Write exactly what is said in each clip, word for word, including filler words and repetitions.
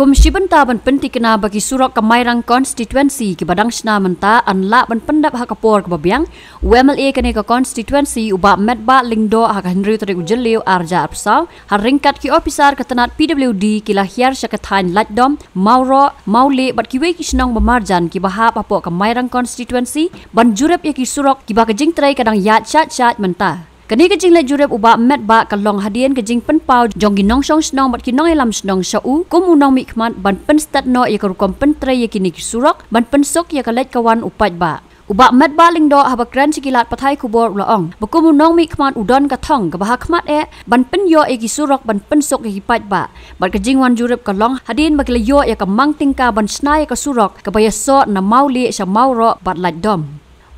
Kum shi bynta ban pyntikna ba ki surok ka Mairang constituency kiba dang shna mynta yn lah ban pyndep ha ka por kaba biang, u M L A kane ka constituency u Bah Metbah Lyngdoh ha ka hynriew tarik u Jylliew arhajar arphew saw, ha ryngkat ki ophisar ka tnat P W D ki la hiar sha ka thaiñ Laitdom, Mawroh, Mawlieh bad kiwei ki shnong ba marjan kiba hap hapoh ka Mairang constituency ban jurip ïa ki surok kiba ka jingtrei ka dang ïaid shait shait mynta. Kane ka jingleit jurip u Bah Metbah ka long hadien ka jingpynpaw jong ki nongshong shnong bad ki nongïalam shnong sha u kum u nongmihkhmat ban pynstet noh ïa ka rukom pyntrei ïa kine ki surok ban pynsuk ïa ka leit ka wan u paidbah. U Bah Metbah Lyngdoh haba kren sha ki lad pathai khubor u la ong ba kum u nongmihkhmat u don ka thong kaba ha khmat eh ban pynïoh ïa ki surok ban pynsuk ïa ki paidbah. Bad ka jingwan jurip ka long hadien ba ki la ïoh ïa ka mang tyngka ban shna ïa ka surok kaba ïasoh na Mawlieh sha Mawroh bad Laitdom.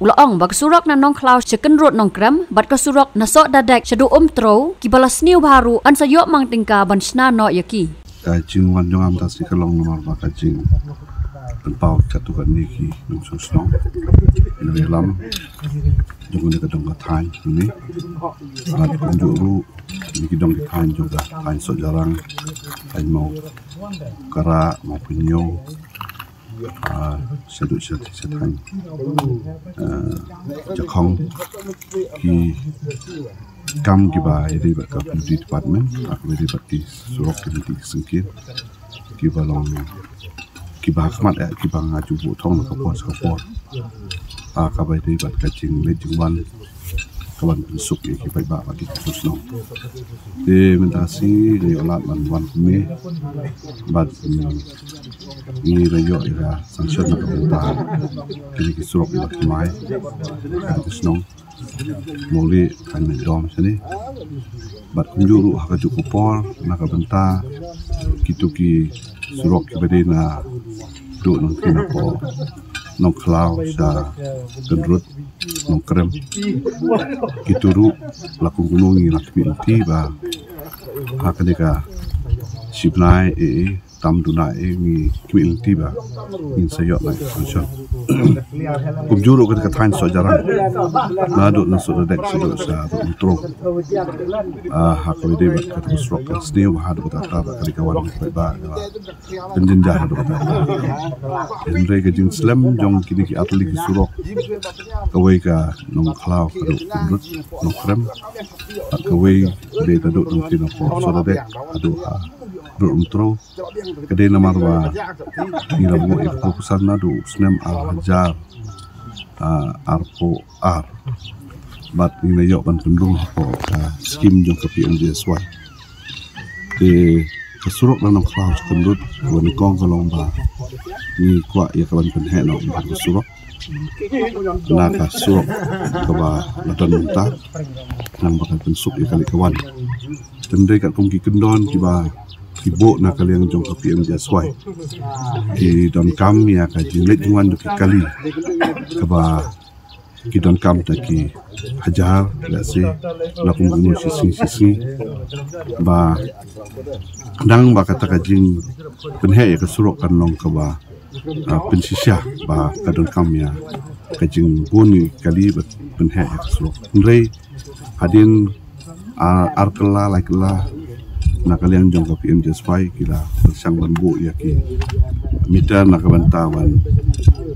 U la ong ba ka surok na Nongkhlaw sha Kyndrut Nongkrem bad ka surok na Sohdadek sha Duk Umtrew kiba la sniew bha ruh yn sa ïoh mang tyngka ban shna noh ïa ki. Ka jingwan jong nga mynta shi ka long namar ba ka jingpynpaw katto katne ki nongshong shnong, nongïalam jong kane ka dong ka thaiñ ne. Bad kumjuh ruh kine ki dong ki thaiñ jong ka thaiñ Sohjarang, thaiñ Mawkara, Mawpynïew, ah, shaduh sha, sha thaiñ, ah, Jakhong, ki kam kiba ïadei bad ka P W D department, ah, kiba ïadei bad ki surok, ki lynti, ki syngkien kiba long kiba ha khmat eh kiba nga ju buh thong na ka por sha ka por. Ah, kaba ïadei bad ka jingleit jingwan kaban pynsuk ïa ki paidbah bad ki nongshong shnong. Te mynta shi ngi ïoh lad ban wan kumne bad, mm, ngi la ïoh ïa ka sanction na ka bynta kine ki surok kiba thymmai ha ka shnong Mawlieh, thaiñ Laitdom shane. Bad kumjuh ruh ha kajuh ka por na ka bynta kito ki surok kiba dei na Duk Nongthied hapoh Nongkhlaw sha Kyndrut Nongkrem, kito ruh la kum kumno ngi la khmih lynti ba ha kane ka shi bnai eh, eh, tam duna eh ngi khmih lynti ba ngin sa ïoh na ka sanction. Kumjuh ruh kata ka thaiñ Sohjarang, naduh na Sohdadek shaduh sha Duk Umtrew, ah, ha kaba ïadei bad kata ka surok ka sniew bha haduh katta katta bad ka dei ka wan ka paidbah ka pynjynjar haduh katta katta. Hynrei ka jingslem jong kine ki artylli ki surok, kawei ka Nongkhlaw haduh Kyndrut Nongkrem, bad kawei ka dei naduh Nongthied hapoh Sohdadek haduh ha Duk Umtrew. Ka dei namar ba ngi la buh ïa ka proposal naduh u snem ar hajar, ah, arphew ar. Bad ngi la ïoh ban pynrung hapoh ka skim jong ka P M G S Y. Te ka surok na Nongkhlaw sha Kyndrut kaba nyngkong ka long ba ngi kwah ïa ka ban pynheh noh ïa ka surok na ka surok kaba la don mynta, khnang ba kan pynsuk ïa ka leit ka wan. Te hynrei katkum ki kyndon kiba ki buh na ka liang jong ka P M G S Y, ki donkam ïa ka jingleit jingwan jong ki kali kaba ki donkam ta ki hajar, lehse la kum kumno shi sngi shi sngi, ba khnang ba kata ka jingpynheh ïa ka surok kan long kaba, ah, pynshisha ba ka donkam ïa ka jingbun ïa ki kali ban pynheh ïa ka surok. Hynrei hadien, ah, ar kylla, lai kylla na ka liang jong ka P M G S Y ki la pyrshang ban buh ïa ki meter na ka bynta ban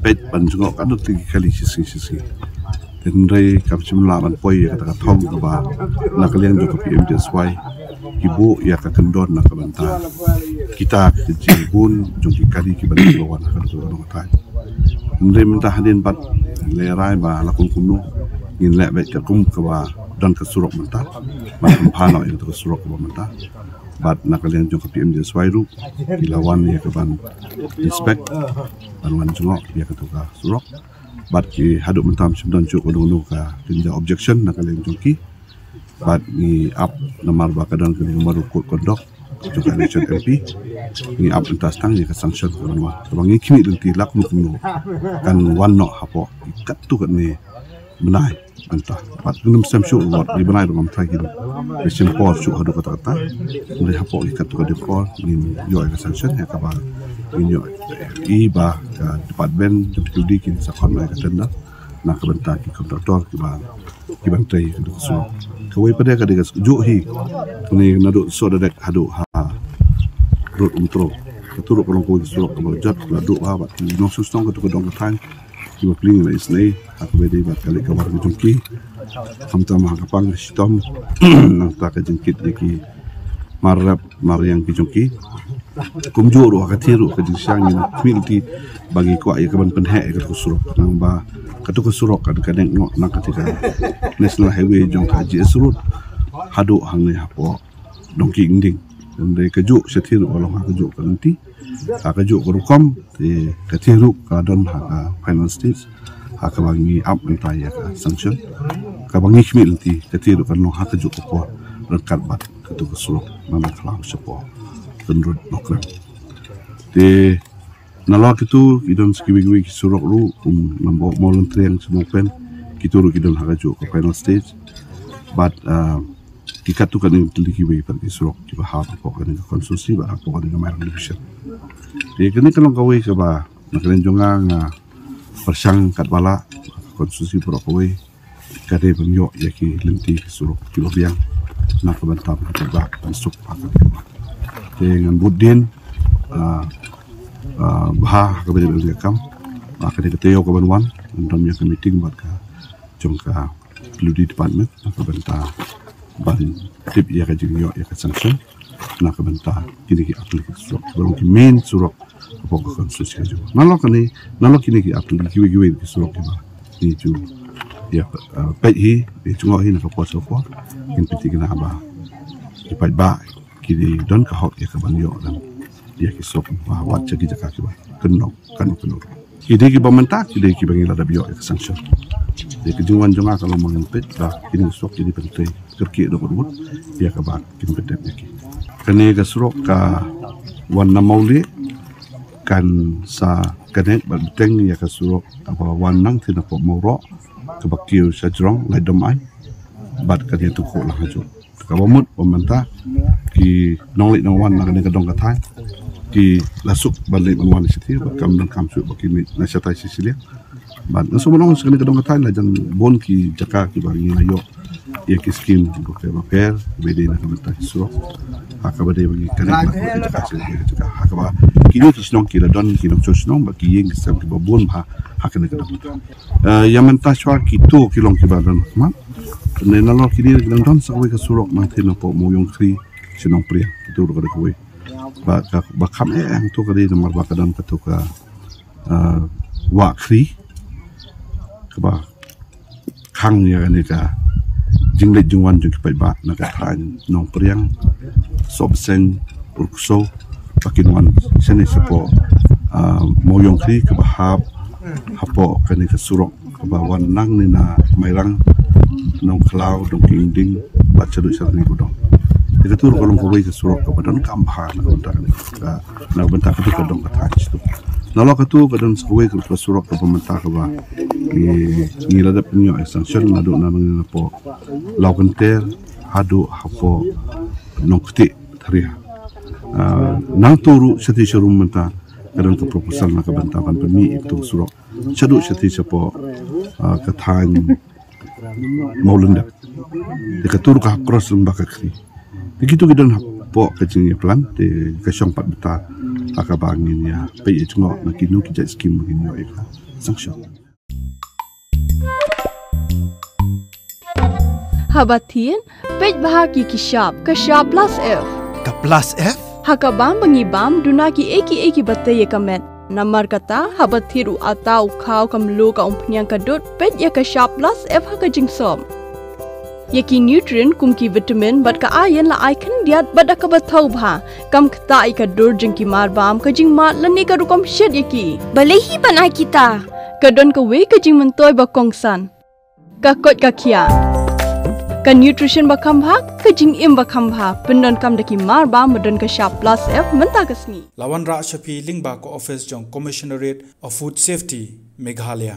peit ban jngoh katno tylli ki kali shi sngi shi sngi. Hynrei kam shym lah ban poi ïa kata ka thong kaba na ka liang jong ka P M G S Y ki buh ïa ka kyndon na ka bynta kita ki jingbun jong ki kali kiba dei ban wan ha ka dong ka thaiñ. Hynrei mynta hadien pat ngi la rai ba la kum kumno ngin leh beit katkum kaba don ka surok mynta, ban pynpha noh ïa kata ka surok kaba mynta. Bad na ka liang jong ka P M G S Y ruh ki la wan ïa ka ban inspect, ban wan jngoh ïa kata ka surok. Bad ki haduh mynta shym don shuh kano kano ka jingjia objection na ka liang jong ki. Bad ngi ap namar ba ka don kane ka moral code conduct jong ka election M P. Ngi ap mynta tang ïa ka sanction ka ban wan. Kaba ngi khmih lynti la kumno kumno kan wan noh hapoh katto katne bnai mynta. Bad ngim shem shuh wat ngi bnai ruh ngam try kin ïa shem por shuh haduh katta katta. Hynrei hapoh ïa katto katne por ngin ïoh ïa ka sanction ïa kaba ngin ïoh i ba ka department jong P W D kin sa khot noh ïa ka tender na ka bynta ki contractor kiba, kiban trei ïa ka surok. Kawei pat de ka dei ka juh hi, kane naduh Sohdadek haduh ha Duk Umtrew. Ka tu ruh ka long kawei ka surok kaba la jot, la duh ha bad ki nongshong shnong katu ka dong ka thaiñ kiba plie la isynei ha kaba ïadei bad ka leit ka wan ka jong ki. Khamtam ha ka pang ka shitom nangta ka jingkit ïa ki mar rep mar riang ki jong ki. Kumjuh ruh ha ka thir ruh ka jingshisha ngin khmih lynti ba ngi kwah ïa ka ban pynheh ïa katu ka surok, namar katu ka surok kan connect noh na kata ka National Highway jong ka G S Road haduh hangne hapoh Dong Kynding. Hynrei kajuh shatei ruh ka long ha kajuh ka lynti, ha kajuh ka rukom, te katei ruh ka don ha ka final stage, ha kaba ngi ap mynta ïa ka sanction. Kaba ngi khmih lynti katei ruh kan long ha kajuh ka por ryngkat bad katu ka surok na Nongkhlaw shapoh Kyndrut Nongkrem. Te nalor kitu ki don sa kiwei kiwei ki surok ruh, kum Nambor Mawlyntriang sha Mawpen, kitu ruh ki don ha kajuh ka final stage. Bad, ah, ki katto katne tylli kiwei pat ki surok kiba hap hapoh kane ka constituency bad hapoh kane ka Mairang division. Te kane ka long kawei kaba na ka liang jong nga nga pyrshang katba lah, ka constituency baroh kawei ka dei ban ïoh ïa ki lynti ki surok kiba biang na ka bynta ban suk ha kane ka. Te ngan bud dien, ah, ah, bha ha kaba dei ban ïa kam, ah, kane ka taïew kaban wan ngan don ïa ka meeting bad ka jong ka P W D department na ka bynta ban tip ïa ka jingïoh ïa ka sanction na ka bynta kine ki arphew tylli ki surok kiba long ki main surok hapoh ka constituency ka jong. Nalor kane, nalor kine ki arphew tylli kiwei kiwei ki surok kiba ngi ju ïa, eh, peit hi, ïa jngoh hi na ka por sha ka por, ngin peit kine ba ki paidbah ki dei don ka hok ïa ka ban ïoh don ïa ki surok ba wat sha ki jaka kiba kynnoh kano kano. Ki dei kiba mynta, ki dei kiba ngi la dep ïoh ïa ka sanction. Ïa ka jingwan jong nga ka long ba ngin peit ba kine ki surok ki dei ban trei kyrkieh da kut mut ïa kaba kin pyndep ïa ki. Kane ka surok ka wan na Mawlieh kan sa connect bad bteng ïa ka surok kaba wan nangtei napoh Mawroh kaba kiew sha jrong Laitdom Aiñ bad kane tu ko la hajuh. Kaba mut ba mynta ki nongleit nongwan na kane ka dong ka thaiñ ki la suk ban leit ban wan shatei bad kam donkam shuh ba ki mih na shatai shi shiliang. Bad nga sngewbha ban ong sha kane ka dong ka thaiñ la jan bun ki jaka kiba ngi la ïoh ïa ki skim bapher bapher ba dei na ka bynta ki surok ha kaba dei ba ngi connect na ka jaka sha ka jaka ha kaba kine ki shnong ki la don ki nongshong shnong bad ki ïing ki sem kiba bun bha ha kane ka dong ka thaiñ. Eh, ïa mynta shuwa kito ki long kiba don khmat. Te nalor kine ki dang don sa kawei ka surok nangtei napoh Mawïong Khri sha Nongpriang, kito ruh ka dei kawei. Ba ka, ba kham eh hangto ka dei namar ba ka don kato ka, eh, wah khri kaba khang ïa kane ka jingleit jingwan jong ki paidbah na ka thaiñ Nongpriang, Sohbseng, Urksew, ba kin wan shane shapoh, ah, Mawïong Khri kaba hap hapoh kane ka surok kaba wan nangne na Mairang, Nongkhlaw, Dong Kynding bad shaduh sha Rani Kudong. Ïa katu ruh ka long kawei ka surok kaba donkam bha na ka bynta kane ka, na ka bynta katu ka dong ka thaiñ shitu. Nalor katu ka don sa kawei ka surok kaba mynta kaba ngi, ngi la dep pynïoh ïa sanction naduh nangne napoh Lawkynter haduh hapoh Nongktieh Tharia. Ah, nangto ruh shatei sharum mynta ka don ka proposal na ka bynta ban pynmih ïa katu ka surok shaduh shatei shapoh, ah, ka thaiñ Mawlyndep. Te katu ruh ka hap cross lyngba ka khri. Te kitu ki don hapoh ka jingïaplan, te ka shong pat bynta ha kaba ngin ïa peit ïa jngoh na kino ki jait skim ba ngin ïoh ïa ka sanction. Haba thied, peit bha ki ki shap, ka shap plus F. Ka plus F? Ha ka bam ba ngi bam, duna kiei kiei kiba tei ïa ka met. Namar kata, haba thied u atta, u khaw, ka mluh, ka umphniang, ka dud, peit ïa ka shap plus F ha ka jingsop. Ïa ki nutrient kum ki vitamin bad ka iron la ai khyndiat bad da kaba thaw bha. Kam ktah ïa ka dur jong ki mar bam, ka jingmad lane ka rukom shet ïa ki. Balei hi ban ai kita? Ka don kawei ka jingmyntoi ba kongsan. Ka koit ka khiah. Ka nutrition ba kham bha, ka jingim ba kham bha. Pyndonkam da ki mar bam ba don ka shap plus F mynta ka sngi. La wanrah sha phi lyngba ka office jong Commissionerate of Food Safety, Meghalaya.